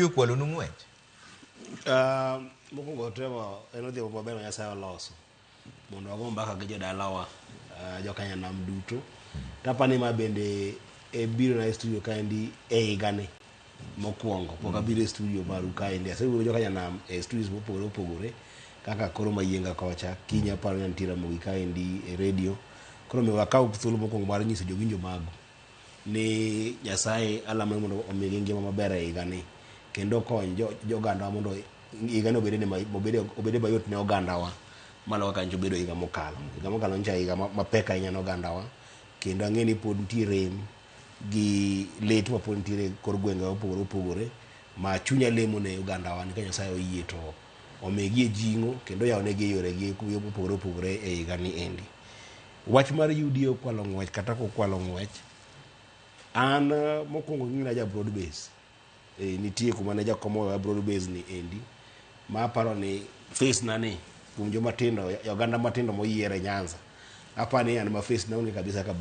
Okwalonu ng'wech. Mokwongo Trevor, en odhiambo maber ma Nyasaye oloso mondo wago mbaka gi jodalawa, jokanyanam duto. Tapani ma bende e biro na e studio kaendi e higani mokwongo pok abiro e studio maru kaendi. Asewuoyo gi jokanyanam e studios mopogore opogore kaka koro Mayienga kocha, kiny aparo ni antie Ramogi kaendi e radio. Koro omiyo wakaw thuolo mokwongo mar nyiso jowinjo magu ni Nyasaye alamo mondo omigi ngima maber e higani kendo okony jogandawa mondo higani obede mayot ne ogandawa maloyo kaka nyocha obedo higa mokalo. Higa mokalo nyocha higa mapek ahinya ne ogandawa kendo ang'e ni pod nitie rem gi lit ma pod nitiere kor gwenge mopogore opogore ma chunya lemo ne ogandawa ni ka Nyasaye oyie to omigi e jing'o kendo oyawnegi yoregi mopogore opogore e higani endi. Wach mar UDA okwalo ng'wech kata ok okwalo ng'wech, an mokwongo ing'e ja broad base. Nitie kuma ne jakom owewa broad base ni endi ma aparo ni face na ni kuom joma tindo, oganda matindo moyier e Nyanza, aparo ni an ma face na onge kabisa ka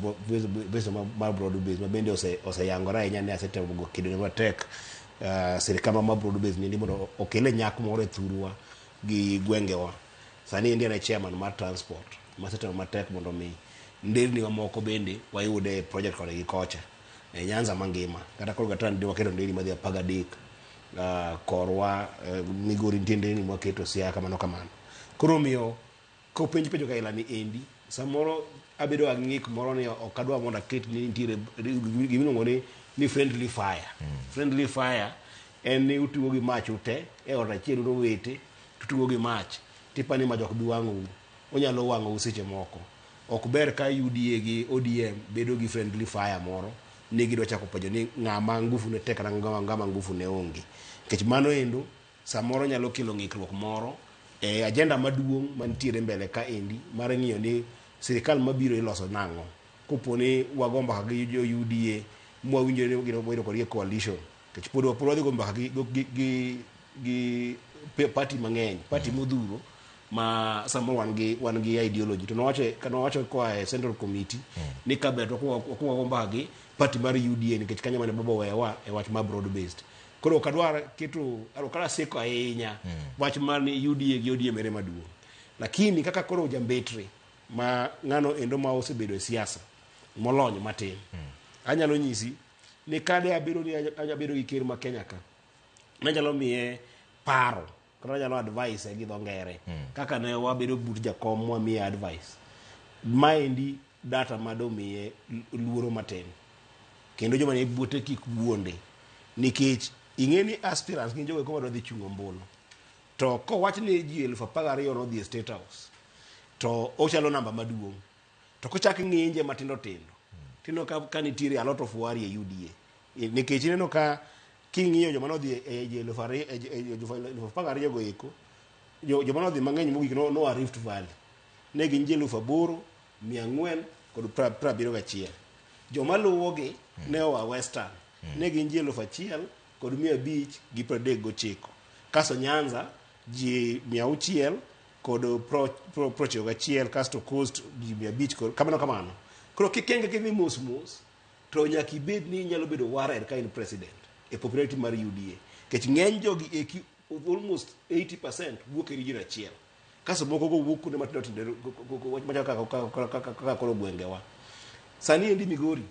face mar broad base ma bende oseyangore ahinya ni asetemo go kedo matek sirikal ma broad base ni endi mondo okele nyak moro e thurwa gi gwengewa. Sani endi an e chairman mar transport masetemo matek mondo mi nderni mamoko bende wayude e project koni gi kocha e Nyanza mangima. Kata koro Gatana waketo nderni madhi 13, korwa Migori nitie nderni mwaketo Siaya kamano kamano. Koro omiyo kopenj penjo kaila ni endi samoro abedo ga gi ng'ik moro ni ok adwa mondo aket ni nitiere gimiluongo ni friendly fire. Friendly fire en ni utugo gi mach ute e ot achiel un owete tutugo gi mach tipani mach ok bi wang'ou. Onyalo wang'ou seche moko. Ok ber ka UDA gi ODM bedo gi friendly fire moro ni gidwa chako penjo ni ng'ama ngufu ne tek kata ng'ama ngufu ne onge. Nikech mano endo samoro nyalo kelo ng'ikruok moro e agenda maduong' mantiere mbele ka endi mar ng'iyo ni sirikal mabiro iloso nang'o. Kopo ni wago mbaka gi jo UDA mwawinjo ni gidwa bedo kodgi e coalition. Nikech pod wadhi go mbaka gi party mang'eny, party modhuro ma samoro wan gi ideology. To nowacho koa e Central Committee ni kaber to wakwongo wago mbaka gi party mar UDA nikech kanyo mane baba oweyowa e wach mar broad based. Koro ok adwar keto, ok adwar seko ahinya wach mar ni UDA gi ODM ere maduong'. Lakini kaka koro jambetre ma ng'ano endo ma osebedo e siasa molony matin, anyalo nyisi ni kade abedo ni abedo gi ker ma Kenya ka, nanyalo miye paro kata nanyalo advice gi dho ngere kaka ne wabedo but jakom mwamiye advice. Maendi data madomiye luoro matin kendo joma ni bute kik wuonde nikech ing'e ni aspirants gin jogo eko madwa dhi chungo ombulu to kowach ni ji 12,000 nodhi e State House to ochalo namba maduong' to kochak ng'inje matindo tindo tineno ka nitiere a lot of worry e UDA nikech ineno ka king'iyo joma nodhi e ji 2,000 e 12,000 go eko joma nodhi mang'eny mogik noa Rift Valley ne gin ji 8,471. Joma luwogi ne oa Western ne gin ji 1,539. Kasto Nyanza ji 691 kasto Coast ji 500 kod kamano kamano. Koro kikenge kidhi mos mos to nyaka ibed ni inyalo bedo worried ka in president e popularity mar UDA. Nikech ng'eny jogi eki almost 80% wuok e region achiel. Kasto moko go wuok kuonde matindo tindo machalo kaka koro gwengewa. Sani endi Migori,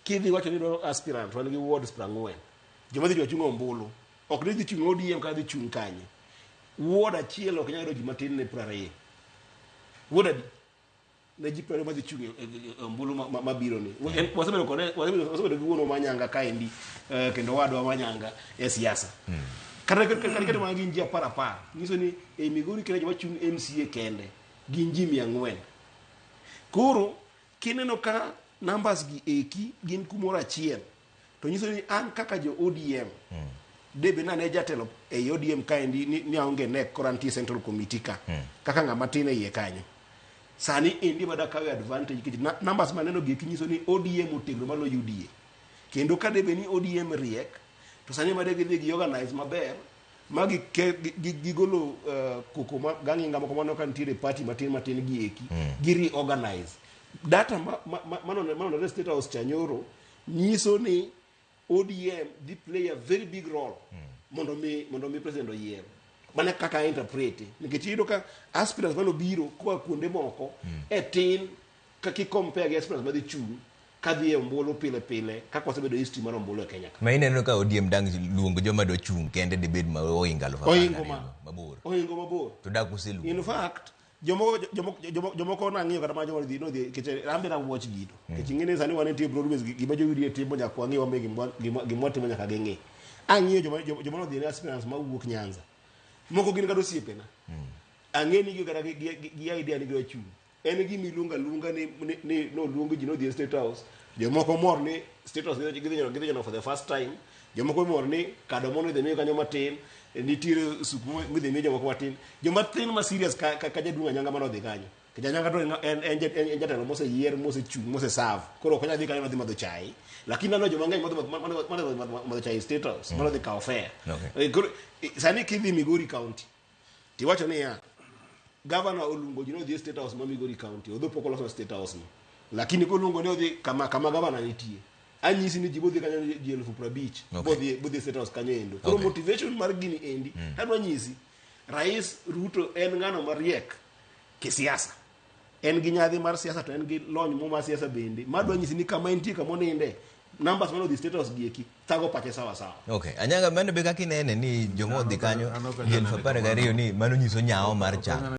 kidhi wacho ni idwaro aspirant wan gi wards 40. Joma dhi chungo ombulu ok ni dhi chung' ODM kata dhi chung' kanye. Ward achiel ok nyal yudo ji matin ne 20. Ward adi? Ne ji 20 madhi chung' e ombulu mabiro ni. Wasebedo kode, wasebedo gi wuonwa Manyanga kaendi, kendo owadwa Manyanga e siasa. Kata keto mana gin ji 10 10, nyiso ni e Migori kende joma chung' MCA kende gin ji 400. Koro kineno ka numbers gi eki gin kumoro achiel, to nyiso ni an kaka jo ODM, debe na ne jatelo ei ODM kaendi ni aonge nek koro antie Central Committee ka, kaka ng'ama tin e iye kanyo. Sani endi ema dakawe advantage nikech numbers maneno gi eki nyiso ni ODM otegno maloyo UDA. Kendo ka debe ni ODM riek, to sani ema de gidhi gi organize maber ma gigolo koko ma gang'inga moko mano ka nitiere party matin matin gi eki, gi reorganize. Data manonore State House cha nyoro nyiso ni ODM dhi play a very big role. Mondo mi president oyier. Mano e kaka interpret, nikech iyudo ka aspirants manobiro koa kuonde moko e tin ka ki compare gi aspirants madhi chung' kadhi e ombulu pile pile kaka wasebedo history mar ombulu e Kenya ka. Ma ineno ka ODM dang' luongo joma dwa chung' kende dibed ma ohingo 12,000 Ohingo ma mabor. Ohingo mabor. To dak useluongo. In fact, jomoko nang'iyo kata mana joma nodhi nikech an be nawatch gino. Nikech ing'e ni sani wan nitie broadways, gima jo UDA timo nyaka wang'i wambe, gima watimo nyaka ging'i. Ang'iyo joma nodhi ne aspirants mawuok Nyanza. Moko gin kata osiepena. Ang'e ni gi kata gi idea ni gidwa chung'. En gima iluongo aluonga ni noluong ji nodhi e State House. Jomoko mor ni State House gidhi nyono for the first time. Jomoko mor ni kado mono idhi miyo kanyo matin. Nitiere suku midhi mi jomoko matin. Joma tin ma serious ka jaduong' Anyanga manodhi kanyo. Nikech Anyanga to en jatelo moseyier, mosechung', moseserve. Koro ok onyal dhi kanyo nodhi madho chai. Lakini aneno joma ng'eny madhi madho chai e State House, manodhi kawo fare. Koro sani kidhi Migori County, tiwacho niya, gavana oluongo ji nodhi e State House ma Migori County, odho pok oloso State House no. Lakini koluongo ni odhi kama gavana nitie, anyisi ni ji bodhi kanyo ji 50,000 bodhi e State House kanyo endo. Koro motivation mar gini endi, adwa nyisi, Rais Ruto en ng'ano mariek kisiasa. En gi nyadhi mar siasa to en gi lony mo mar siasa bende. Madwa nyisi ni kama entie kama oninde, numbers mane odhi State House gi eki, thago pache sawa sawa. Okay. Anyanga, mano be kaka inene ni joma odhi kanyo An ok ji anyal eluf nene apar gariyo ni mano nyiso nyawo mar chak.